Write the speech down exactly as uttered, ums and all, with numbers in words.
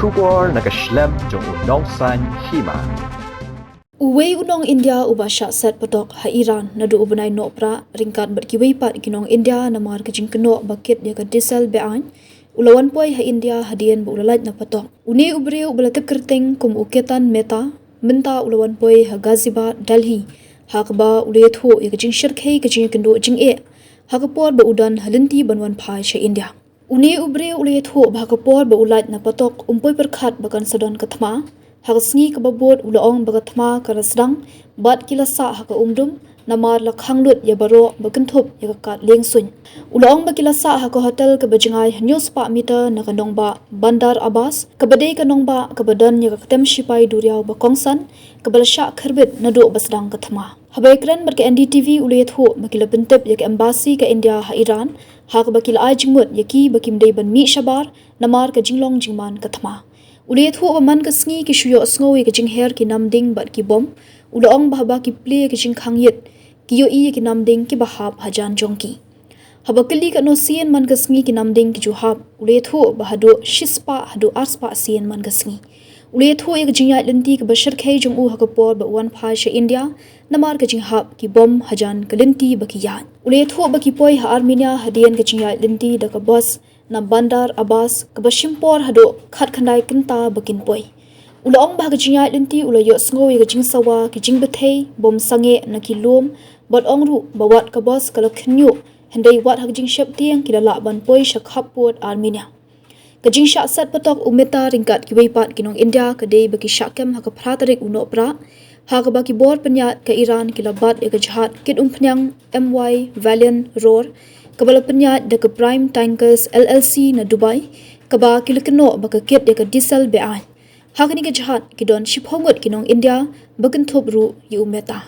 Khubor na ka shlem jong u nongsan hima. Uwei u nong India uba shah set patok ha Iran naduh u bnai Nohprah ryngkat bad kiwei pat ki nong India namar ka jingkynnoh ba kit ïa ka diesel be-aiñ, u la wan poi ha India hadien ba u la lait na patok. Une u briew uba la tip kyrteng kum u Ketan Mehta, mynta u la wan poi ha Ghazibad, Delhi, ha kaba u la ïathuh ïa ka jingshyrkhei ka jingïakynduh jingeh ha ka por ba u don ha lynti ban wan phai sha India. Une u briew u la ïathuh ba ha ka por ba u lait na patok um poi pyrkhat ba kan sa don ka thma. Ha ka sngi kaba bud u la ong ba ka thma ka la sdang bad ki la sah ha ka umdum, namar la khang lut ïa baroh ba kynthup ïa ka kad lieng suiñ. U la ong ba ki la sah ha ka hotel kaba jngai hynñiew spah meter na ka nongbah Bandar Abbas, kaba dei ka nongbah kaba don ïa ka ktem shipai duriaw ba kongsan, kaba la shah khyrbit naduh ba sdang ka thma. Haba ïakren bad ka N D T V u la ïathuh ba ki la pyntip ïa ka embassy ka India ha Iran, ha kaba ki la ai jingmut ïa ki ba kim dei ban mih shabar namar ka jinglong jingman ka thma. U la ïathuh ba man ka sngi ki shu ïohsngew ïa ka jingher ki namding bad ki bom. U la ong ba haba ki plie ïa ka jingkhang ïit, ki ïohi ïa ki namding kiba hap hajan jong ki. Haba kylli katno sien man ka sngi ki namding ki ju hap, u la ïathuh ba haduh shispah haduh arspah sien man ka sngi. U la ïathuh ïa ka jingïaid lynti kaba shyrkhei jong u ha ka por ba u wan phai sha India, namar ka jinghap ki bom hajan ka lynti ba ki ïaid. U la ïathuh ba ki poi ha Armenia hadien ka jingïaid lynti da ka bus na Bandar Abbas, kaba shim por haduh khatkhyndai kynta ba kin poi. U la ong ba ha ka jingïaid lynti u la ïohsngew ïa ka jingsawa ki jingbthei bom sangeh na ki lum, bad ong ruh ba wat ka bus ka la khynñiuh, hynrei wat ha ka jingsheptieng ki la lah ban poi sha khappud Armenia. Ka jingshah set patok u Mehta ryngkat kiwei pat ki nong India ka dei ba ki shah kem ha ka phra tarik u Nohprah, ha kaba ki bor pynïaid ka Iran ki la bat ïa ka jhad kit umphniang M Y Valiant Roar, kaba la pynïaid da ka Prime Tankers L L C na Dubai, kaba ki la kynnoh ba ka kit ïa ka diesel be-aiñ. Ha kane ka jhad ki don shiphew ngut ki nong India, ba kynthup ruh ïa u Mehta.